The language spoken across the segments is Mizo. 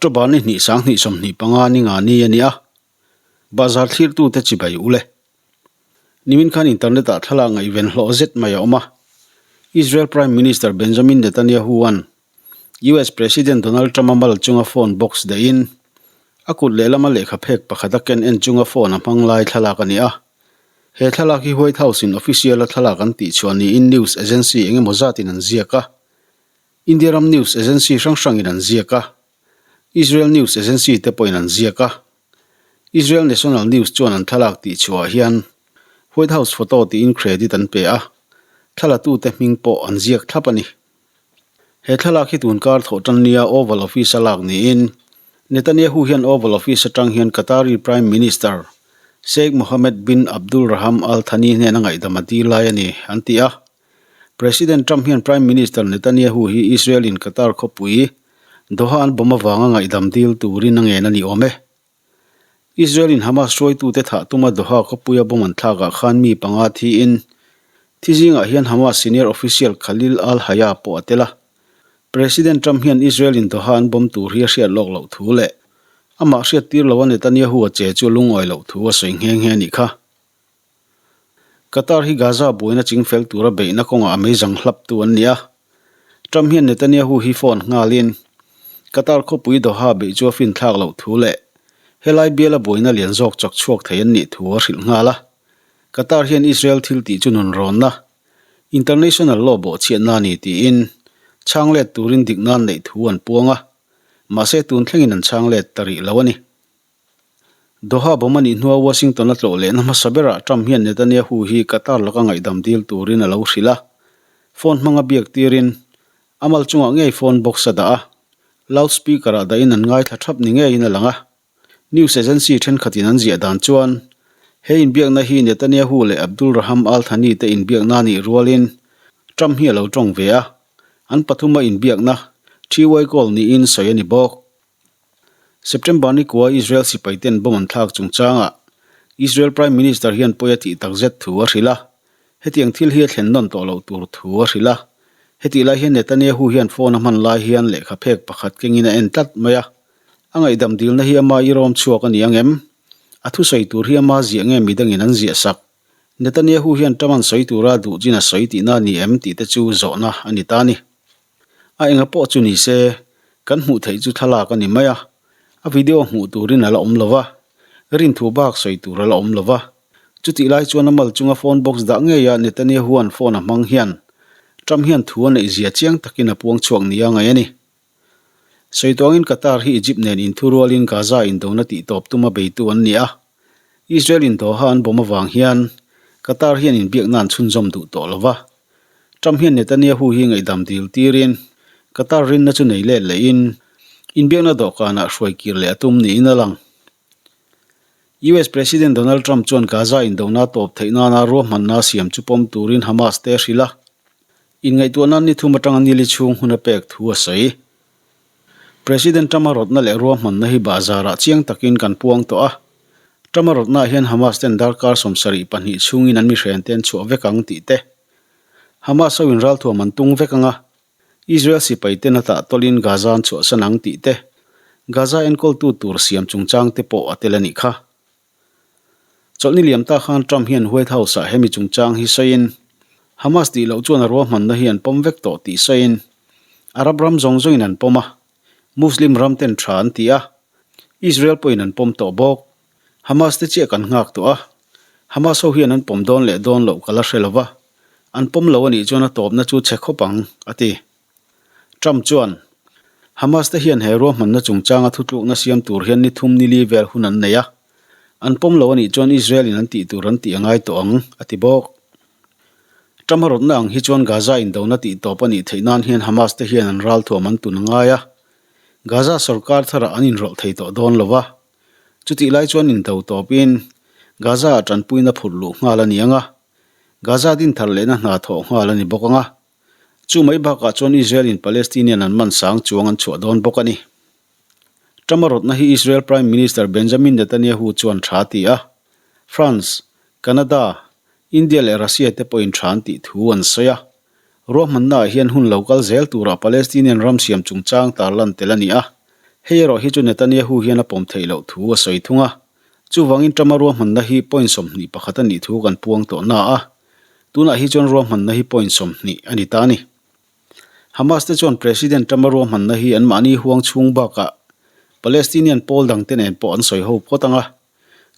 October ni hnih 20 25 ni nga ni a ni a, Bazar thlirtute chibai ule. Nimin khan internet ah thlalak ngaihven hlawh zet mai a awm a. Israel Prime Minister Benjamin Netanyahu-a'n US President Donald Trump-a mal chunga phone box dahin a kut lehlama lehkha phek pakhat a ken en chunga phone a hmang lai thlalak a ni a. He thlalak hi White House-in official-a thlalak an tihchhuah niin news agency eng emaw zatin an ziak a. India ram news agency hrang hrangin an ziak a. Israel news agency te pawhin an ziak a. Israel National News chuan an thlalak tihchhuah hian White House photo tiin credit an pe a, thlalatute hming pawh an ziak thlap a ni. He thlalak hi tunkar thawh tan nia Oval Office a lak niin Netanyahu hian Oval Office atang hian Qatari Prime Minister Sheikh Mohammed bin Abdul Raham Al Thani hnena ngaihdam a dil lai a ni, an ti a. President Trump hian Prime Minister Netanyahu hi Israel in Qatar khawpui Doha an bomb avanga ngaihdam dil turin a ngen a ni awm e. Israel in Hamas hruaitute thah tuma Doha khawpuia bomb an thlakah khan mi panga thiin thi zingah hian Hamas senior official Khalil al-Hayya pawh a tel a. President Trump hian Israel in Doha an bomb tur hi a hriat lawk loh thu leh amah hriattir loa Netanyahu a che chu a lungawi loh thu a sawi nghe nghe a nih kha. Qatar hi Gaza buaina chingfel tura beihna kawngah a meizang hlaptu an ni a. Trump hian Netanyahu hi phone nghalin Qatar khawpui Doha beih chu a finthlak loh thu leh helai biala buaina lian zawk chak chhuak thei an nih thu a hrilh nghal a. Qatar hian Israel thil tih chu nunrawnna, international law bawhchhiatna a ni tiin chhang let turin dikna an neih thu an puang a, mahse tun thlengin an chhang let ta rih lo a ni. Doha bomb a nih hnua Washington a tlawh lehna hmasa berah Trump hian Netanyahu hi Qatar laka ngaihdam dil turin a lo hrilh a. Phone hmanga biak tirin a mal chungah ngei phone box a dah a, loudspeaker ah dahin an ngaithla thap ni ngeiin a lang a. News agency thenkhatin an ziah dan chuan he inbiakna hi Netanyahu leh Abdul Raham Al Thani te inbiakna a nih rualin Trump hi a lo tawng ve a, an pathuma inbiakna three-way call niin sawi a ni bawk. September ni kua Israel sipaiten bomb an thlak chungchangah Israel Prime Minister hian pawi a tih takzet thu a hrilh a, hetiang thil hi a thlen nawn tawh loh tur thu a hrilh a. Hetih lai hian Netanyahu hian phone a hman lai hian lehkha phek pakhat kengin a en tlat mai a, a ngaihdam dilna hi ama irawm chhuak a ni ang em? A thusawi tur hi ama ziah nge midangin an ziah sak? Netanyahu hian Trump an sawi tura duh chin a sawi tihna a ni em tih te chu zawhna a ni ta a ni. A enga pawh chu ni se, kan hmuh theih chu thlalak a ni mai a, a video hmuh turin a la awm lo va, rinthu bak sawi tur a la awm lo va. Chutih lai chuan a mal chunga phone box dah ngeia Netanyahu-a'n phone a hmang hian Trump hian thu a neih zia chiang takin a puang chhuak nia ngaih a ni. Sawi tuangin Qatar hi Egypt nen inthurualin Gaza indona tihtawp tuma beitu an ni a, Israel in Doha an bawm avang hian Qatar hian inbiakna an chhunzawm duh tawh lo va. Trump hian Netanyahu hi ngaihdam dil tirin Qatar rinna chu nei let lehin inbiakna dawhkanah hruai kir leh a tum niin a lang. US President Donald Trump chuan Gaza indona tawp theih nana ruahmanna siam chu pawm turin Hamas te a hrilh a. Inngaihtuahna ni thum atanga nili chhung hun a pek thu a sawi. President Trump-a rawtna leh ruahmanna hi bahzarah chiang takin kan puang tawh a. Trump-a rawtnaah hian Hamas ten darkar 72 chhungin an mihren te an chhuah vek ang tih te, Hamas ho in ralthuam an tung vek ang a, Israel sipai ten a tah tawlhin Gaza an chhuahsan ang tih te, Gaza enkawltu tur siam chungchang te pawh a tel a nih kha. Chawlhni liam ta khan Trump hian White House-ah hemi chungchang hi sawiin, Hamas tih loh chuan a ruahmanna hi an pawm vek tawh tih sawiin, Arab ram zawng zawngin an pawm a, Muslim ram ten tha an ti a, Israel pawhin an pawm tawh bawk. Hamas te chiah kan nghak tawh a, Hamas ho hian an pawm dawn leh dawn loh ka la hre lo va, an pawm lo a nih chuan a tawpna chu chhe khawp ang, a ti. Trump chuan, Hamas te hian he ruahmanna chungchanga thutlukna siam tur hian ni thum ni li vel hun an nei a, an pawm lo a nih chuan Israel in an tih tur an tih a ngai tawh ang, a ti bawk. Trump a rawtna ang hi chuan Gaza indona tih tawp a nih theih nan hian Hamas te hian an ralthuam an tun a ngai a, Gaza sorkar tharah an inrawlh thei tawh dawn lo va, chutih lai chuan indo tawpin Gaza ah tanpuina phurh luh nghal a ni ang a, Gaza dinthar lehna hna thawh nghal a ni bawk ang a. Chu mai bakah chuan Israel in Palestinian an man sang chuang an chhuah dawn bawk a ni. Trump a rawtna hi Israel Prime Minister Benjamin Netanyahu chuan tha a ti a, France, Canada, India leh Russia te pawhin tha an tih thu an sawi a. Ruahmannaah hian hun lo kal zel turah Palestinian ram siam chungchang tarlan tel a ni a. Hei erawh hi chu Netanyahu hian a pawm theih loh thu a sawi thung a. Chuvangin Trump-a ruahmanna hi point 21 a nih thu kan puang tawh na a, tunah hi chuan ruahmanna hi point 20 a ni ta a ni. Hamas te chuan President Trump-a ruahmanna hi anmahni huang chhung bakah Palestinian pawl dangte nen pawh an sawi ho phawt ang a,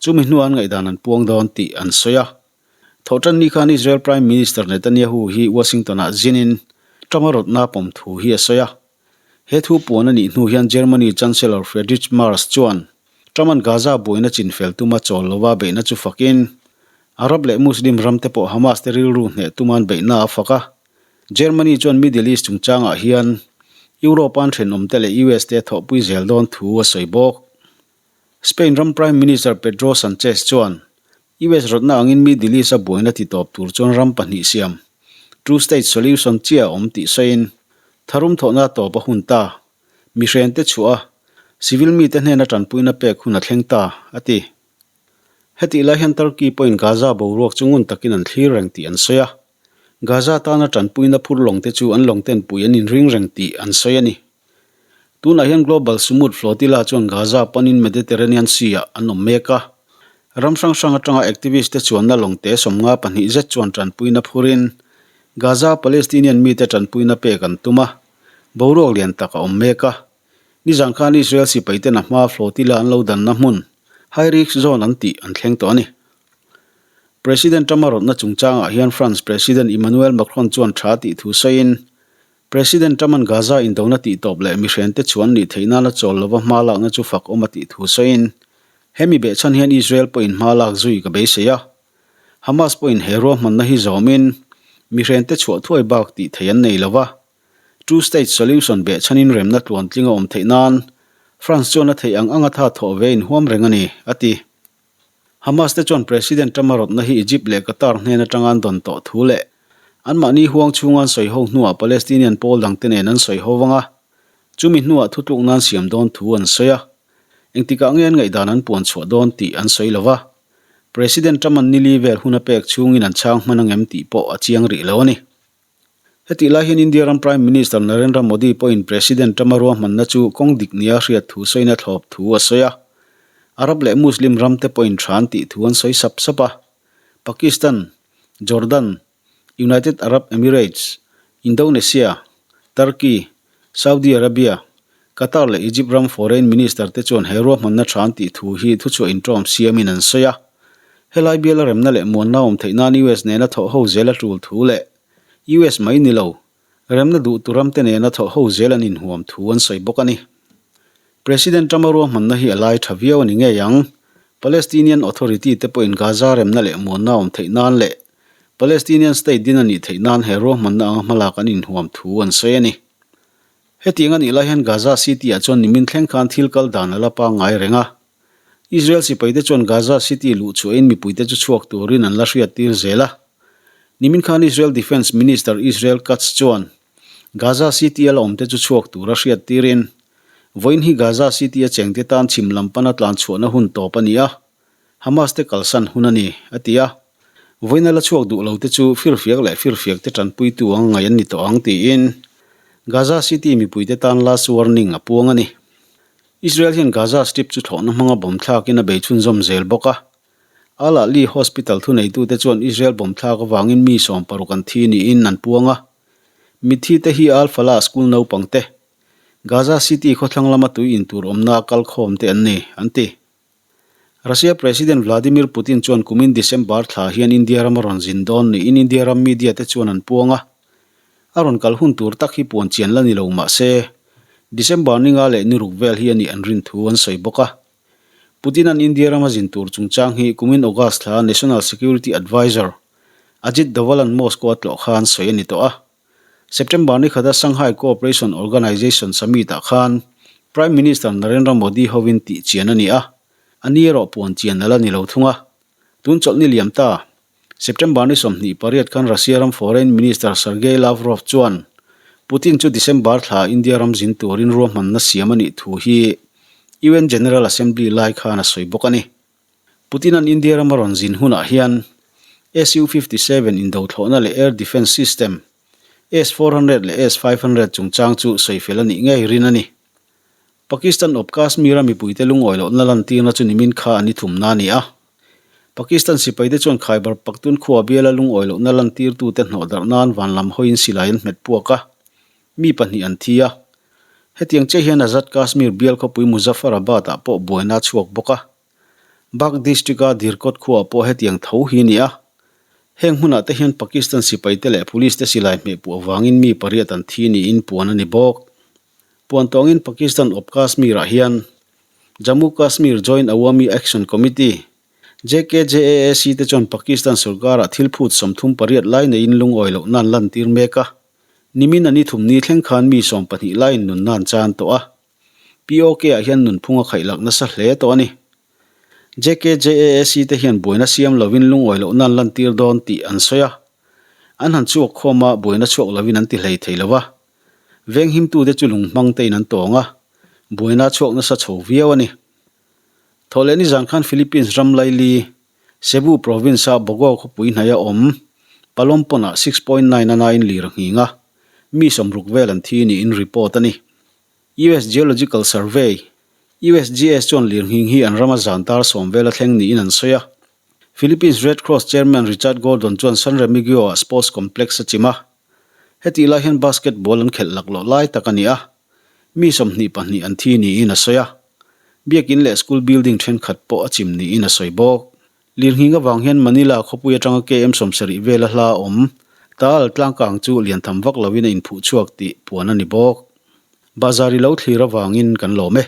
chumi hnuah an ngaihdan an puang dawn tih an sawi a. Thawhtanni khan Israel Prime Minister Netanyahu hi Washington-ah zinin Trump-a rawtna pawm thu hi a sawi a. He thu puan a nih hnu hian Germany Chancellor Friedrich Merz chuan Trump-a'n Gaza buaina chinfel tuma chawl lova beihna chu fakin, Arab leh Muslim ramte pawh Hamas te rilru hneh tuma'n beihna a fak a. Germany chuan Middle East chungchangah hian Europe-a'n thenawmte leh US te a thawhpui zel dawn thu a sawi bawk. Spain ram Prime Minister Pedro Sanchez chuan US rawtna angin Middle East a buaina ti tawp tur chuan ram pahnih siam, two state solution, chiah a awm tih sawiin, tharum thawhna tawp a hun ta, mihrente chhuah a, civil mite hnena tanpuina pek hun a thleng ta, a ti. Hetih lai hian Turkey pawhin Gaza boruak chu ngun takin an thlir reng tih an sawi a, Gaza tana tanpuina phur lawngte chu an lawngten pui an inring reng tih an sawi a ni. Tunah hian Global Sumud Flotilla chuan Gaza panin Mediterranean Sea-ah an awm mek a. Ram hrang hrang atanga activist te chuanna lawngte 52 zet chuan tanpuina phurin Gaza Palestinian mite tanpuina pek an tum a, boruak lian tak a awm mek a. Nizan khan Israel sipaiten a hmaa flotilla an lo danna hmun, high risk zone an tih an thleng tawh a ni. President Trump-a rawtna chungchangah hian France President Emmanuel Macron chuan tha tih thu sawiin, President Trump-a'n Gaza indona tihtawp leh mihrente chuan nih theih nana chawl lova hma lakna chu fak awm a tih thu sawiin, Hemi behchhan hian Israel pawhin hma lak zui ka beisei a. Hamas pawhin he ruahmanna hi zawmin mihrente chhuah thuai bak tih theih an nei lo va. Two-state solution behchhanin remna tluantling a awm theih nan France chuan a theih ang anga tha thawh ve inhuam reng a ni, a ti. Hamas te chuan President Trump-a rawtna hi Egypt leh Qatar hnen atanga an dawn tawh thu leh anmahni huang chhunga an sawi ho hnuah Palestinian pawl dangte nen an sawi ho vang a, chumi hnuah thutlukna an siam dawn thu an sawi a. Engtikah nge an ngaihdan an puan chhuah dawn tih an sawi lo va. President Trump-a'n nili vel hun a pek chhungin an chhang hman angem tih pawh a chiang rih lo a ni. Hetih lai hian India ram Prime Minister Narendra Modi pawhin President Trump-a ruahmanna chu kawng dik nia hriat thu sawina thlawp thu a sawi a. Arab leh Muslim ramte pawhin tha an tih thu an sawi sap sap a. Pakistan, Jordan, United Arab Emirates, Indonesia, Turkey, Saudi Arabia, Qatar leh Egypt ram Foreign Minister te chuan he ruahmanna tha an tih thu hi thuchhuah inṭawm siamin an sawi a. Helai biala remna leh muanna awm theih nan US nena thawh ho zel a tul thu leh US mai ni lo, remna duh tu ramte nena thawh ho zel an inhuam thu an sawi bawk a ni. President Trump-a ruahmanna hi a lai tha viau a ni ngei ang. Palestinian Authority te pawhin Gaza remna leh muanna awm theih nan leh Palestinian State din a nih theih nan he ruahmanna anga hmalak an inhuam thu an sawi a ni. Hetiang a nih lai hian Gaza City-ah chuan nimin thleng khan thil kal dan a la pangngai reng a. Israel sipaite chuan Gaza City luh chhuahin mipuite chu chhuak turin an la hriattir zel a. Nimin khan Israel Defence Minister Israel Katz chuan Gaza City-a la awmte chu chhuak tura hriattirin, Vawiin hi Gaza City-a chengte tan chhim lam pana tlan chhuahna hun tawp a ni a, Hamas te kalsan hun a ni, a ti a. Vawiin a la chhuak duh lo te chu firfiak leh firfiak te tanpuitu ang ngaih an ni tawh ang tiin Gaza City mipuite tan last warning a puang a ni. Israel hian Gaza Strip chu thlawhna hmanga bomb thlakin a bei chhunzawm zel bawk a. Al Ahli Hospital thuneitute chuan Israel bomb thlak avangin mi 60 an thi niin an puang a. Mitthi te hi Al Falah school naupang te, Gaza City khawthlang lama tui in tur awmna kalkhawm te an ni, an ti. Russia President Vladimir Putin chuan kumin December thla hian India ram a rawn zin dawn niin India ram media te chuan an puang a. A rawn kal hun tur tak hi puan chian la ni lo mah se, December ni nga leh ni ruk vel hi a nih an rin thu an sawi bawk a. Putin-a'n India ram a zin tur chungchang hi kumin August thla National Security Adviser Ajit Doval-a'n Moscow a tlawh khan sawi a ni tawh a. September ni khata Shanghai Cooperation Organization Summit-ah khan Prime Minister Narendra Modi hovin tih chian a ni a, a ni erawh puan chian a la ni lo thung a. Tun chawlh ni liam ta, September ni 28 khan Russia ram Foreign Minister Sergei Lavrov chuan Putin chu December thla India ram zin turin ruahmanna siam a nih thu hi UN General Assembly lai khan a sawi bawk a ni. Putin-a'n India rama rawn zin hunah hian Su-57 indothlawhna leh air defence system S-400 leh S-500 chungchang chu sawifel a nih ngei rin a ni. Pakistan awp Kashmir-a mipuite lungawi lohna lantirna chu nimin kha an i thumna a ni a. Pakistan sipaite chuan Khyber Pakhtunkhwa biala lungawi lohna lantirtute hnawhdarh nan van lam hawiin silai an hmet puak a, mi pahnih an thi a. Hetiang chiah hian Azad Kashmir bial khawpui Muzaffarabad-ah pawh buaina a chhuak bawk a. Bagh District-a Dirkot khuaah pawh hetiang tho hi a ni a. Heng hmunah te hian Pakistan sipaite leh police te silai hmehpuh avangin mi pariat an thi niin puan a ni bawk. Puan tawngin Pakistan awp Kashmir-ah hian Jammu Kashmir Joint Awami Action Committee, JKJAAC, te chuan Pakistan sorkarah thil phut 38 lai neiin lungawi lohna an lantir mek a. Nimin a ni thumni thleng khan mi 12 laiin nunna an chan tawh a. POK-ah hian nunphung a khaihlak nasa hle tawh a ni. JKJAAC te hian buaina siam lovin lungawi lohna an lantir dawn tih an sawi a. An han chhuak khawm a, buaina chhuak lovin an ti hlei thei lo va. Venghimtute chu lung hmang tein an tawng a, buaina a chhuak nasa chho viau a ni. Thawhleh nizan khan Philippines ram laili, Cebu province-a Bogo khawpui hnaia awm Palompon-ah 6.9 a nain lir a nghing a, mi 60 vel an thi niin report a ni. US Geological Survey, USGS, chuan lirnghing hi an rama zan tar sawm vela thleng niin an sawi a. Philippines Red Cross Chairman Richard Gordon chuan San Remigio-ah sports complex a chim a. Hetih lai hian basketball an khelh laklawh lai tak a ni a, mi 22 an thi niin a sawi a. Biakin leh school building thenkhat pawh a chim niin a sawi bawk. Lirnghing avang hian Manila khawpui atanga KM 70 vela hla awm Taal tlangkang chu liantham vak loin a inphuh chhuak tih puan a ni bawk. Bazar i lo thlir avangin kan lawm e.